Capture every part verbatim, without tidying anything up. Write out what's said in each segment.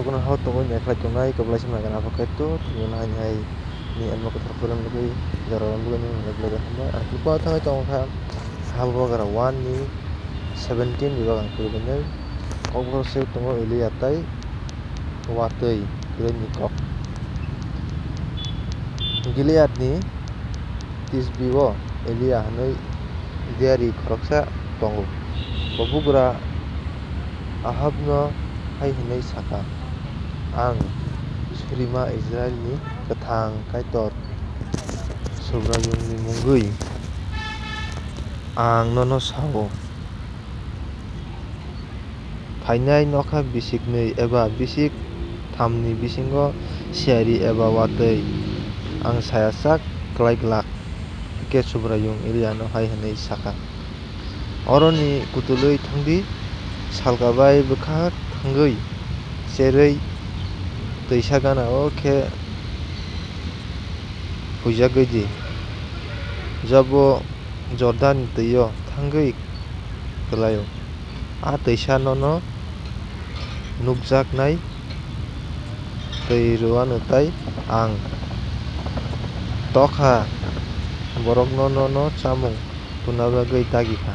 Hao tongwi naikhlai tongnai kwplaisa magana abo kaitor tongmani hai ni elmo kwthar phuran bagwi jorao bagwi nini belai belai hambai. Ang twipo thangwi tongkha Habubagra one ni seventeen bebak ang puri bwnai. Kokborok se tongo Elia tai watwi kwrwini kok. Gileadni Tisbi-o Elia hwnwi diyari khoroksa tongo. Bo bugra Ahabno hai hwnwi sakha, "Ang surima Israilni kwthang Kaitor Subraiyungni mungwi ang nono sao, phainai nokha bisiknwi eba bisik thamni bisingo siyari eba watwi ang saya sak klai glak." Hakhe Subraiyung Eliano hai hwnwi sakha, "Oroni kutulwi thangdi, salka bai bwkha thangwi cherwi twisa gana-o khe huijagwi di. Jabo Jordanni twi-o thangwi kwlai-o. A twisa nono nukjaknai twi rw anw tei ang tokha borokno nono chamung tubuna bagwi dagi kha."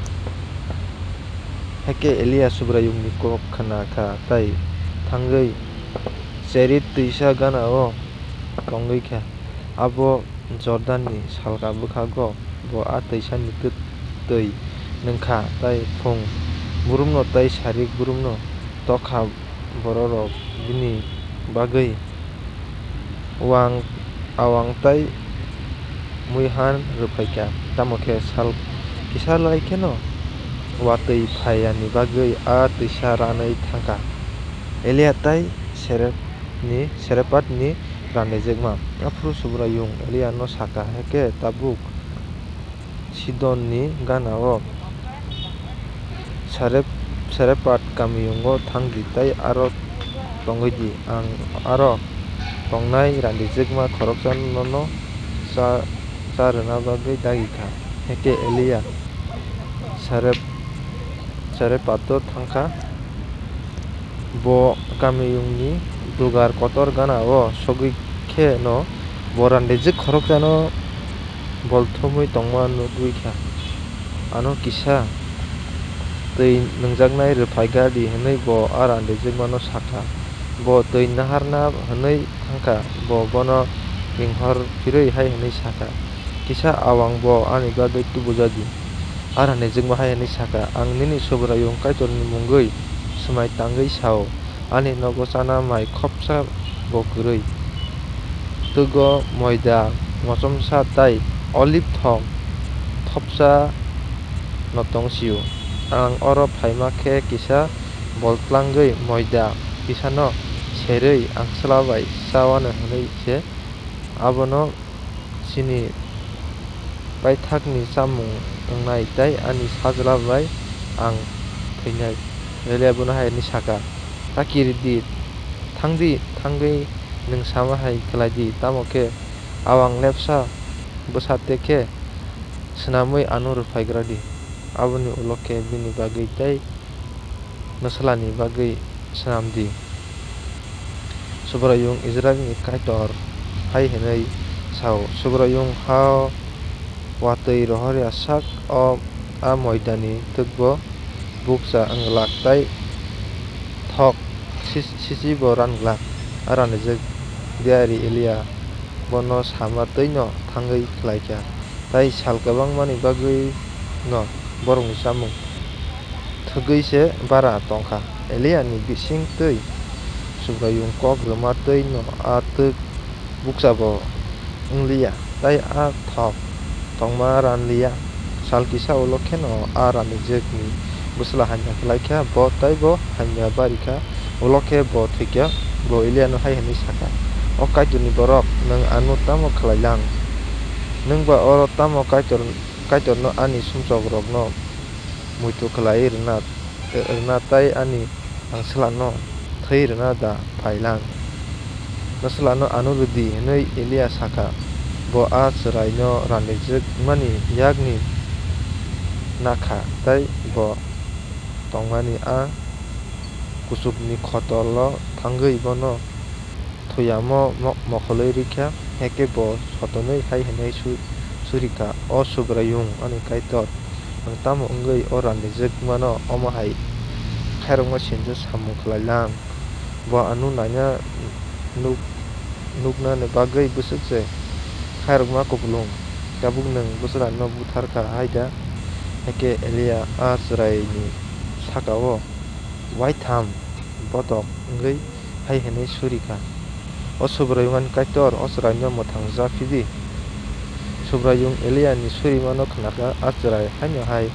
Hakhe Elia Subraiyungni kok khna kha tei thangwi Cherit twisa gana-o tongwi kha. Abo Jordanni salka bwkhago bo a twisani twi nwng kha tei phung brumno tei sarik brumno tokha. Bororok bini bagwi wang, awang tei muihan rwphaikha, tamo khe sal kisa lai kheno watwi phaiyani bagwi a twisa ranwi thangkha. Elia tei Serepni, Serepatni randijwkma. Aphuru Subraiyung Eliano sakha, "Hakhe tabuk Sidonni gana-o Sarep-, Sarepat kamiyungo thang di tei aro tongwi di. Ang aro tongnai randijwkma khoroksa nono cha, cha rwna bagwi dagi kha." Hakhe Elia Sarep-, Sarepato thang kha. Bo kamiyungni dugar kotor gana-o sogwi khe'-no bo randijwk khoroksano bolthumwi tongma nugwi kha. Ano kisa twi nwngjaknai rwphai gar di, hwnwi bo a randijwkmano sa kha. Bo twi naharna hwnwi thang kha, bo bono ringhor phirwi hai hwnwi sa kha, "Kisa awang bo ani bagwi tubuja di." A randijwkma hai hwnwi sa kha, "Ang nini Subraiyung Kaitorni mungwi swmai tangwi sa-o, ani nogo chana mai khopsa bo kwrwi, twgo moida mochomsa tei oliv thok thopsa no tong si-o. Ang oro phaima khe kisa bol tlangwi moida kisano serwi ang chwla bai cha anw hwnwi se abono chini paithakni chamung wngnai tei ani sajla bai ang thwinai." Elia bono hai hwnwi sa kha, "Ta kiri di, thang di, thangwi nwng sama hai khlai di, tamo khe awang lepsa bwsa te khe swnamwi ano rwphai gra di. Aboni ulo khe bini bagwi tei bwslani bagwi swnam di. Subraiyung Israilni Kaitor hai hwnwi sa-o, Subraiyung ha-o watwi rohor ya sak o a moidani twkbo bukcha wng glak tei thok si-, sichibo ran glak." A randijwk diyari Elia bono sama twi'-no thangwi khlai kha. Tei sal kwbangmani bagwi'-no borokni chamung thwgwi se bara tong kha. Eliani bising twi Subraiyung kok rwma twi'-no a twk bukchabo wng li ya, tei a thok tongma ran li ya. Sal kisa ulo kheno a randijwkni bwsla hamya khlai kha, bo tei bo hamya bari kha, ulo khe bo thwi kha. Bo Eliano hai hwnwi sa kha, "O Kaitorni borok, nwng ano tamo khlai lang? Nwng ba oro tamo Kaitor, Kaitorno ani sumsokrokno muitu khlaiwi rwna, rwna tei ani angswlano thwi rwna da phai lang? Nwswlano ano rw di," hwnwi Elia sa kha. Bo a chwraino randijwkmani yakni na kha tei bo tongmani a kuchukni khotolo wngwi bono thwi yamo mokholwi rw kha. Hakhe bo sotonwi hai hwnwi suri kha, O Subraiyung ani Kaitor, ang tamo wngwi o randijwkmano omo hai khairokma sinjo samung khlai lang? Bo ano naina nuknani bagwi bwswk se khairokma kupulung, tabuk nwng bwswrangno buthar kha hai da? Hakhe Elia a chwraini saka-o uáitham bodok wngwi hai hwnwi suri kha, O Subraiyung ani Kaitor, o chwraino mwthang ja phi di! Subraiyung Eliani surimano khna kha, a chwrai haino hai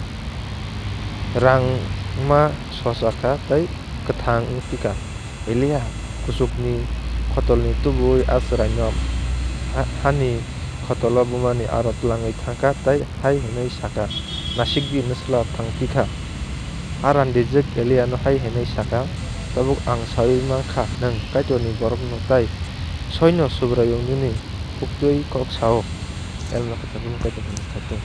rangma socha kha tei kwthang wng phi kha. Elia kuchukni khotolni tubu-ui a chwraino hani khotolo bumani aro tlangwi tháng kha tei hai hwnwi sa kha, Nasik di, nwsla tháng phi kha. A randijwk Eliano hai hwnwi sa kha, Tabuk ang saui man kha, nwng Kaitorni borokno tei sóino Subraiyung nini khuktwi kók sa-o. Elma Kaitor, Kaitor, Kaitor,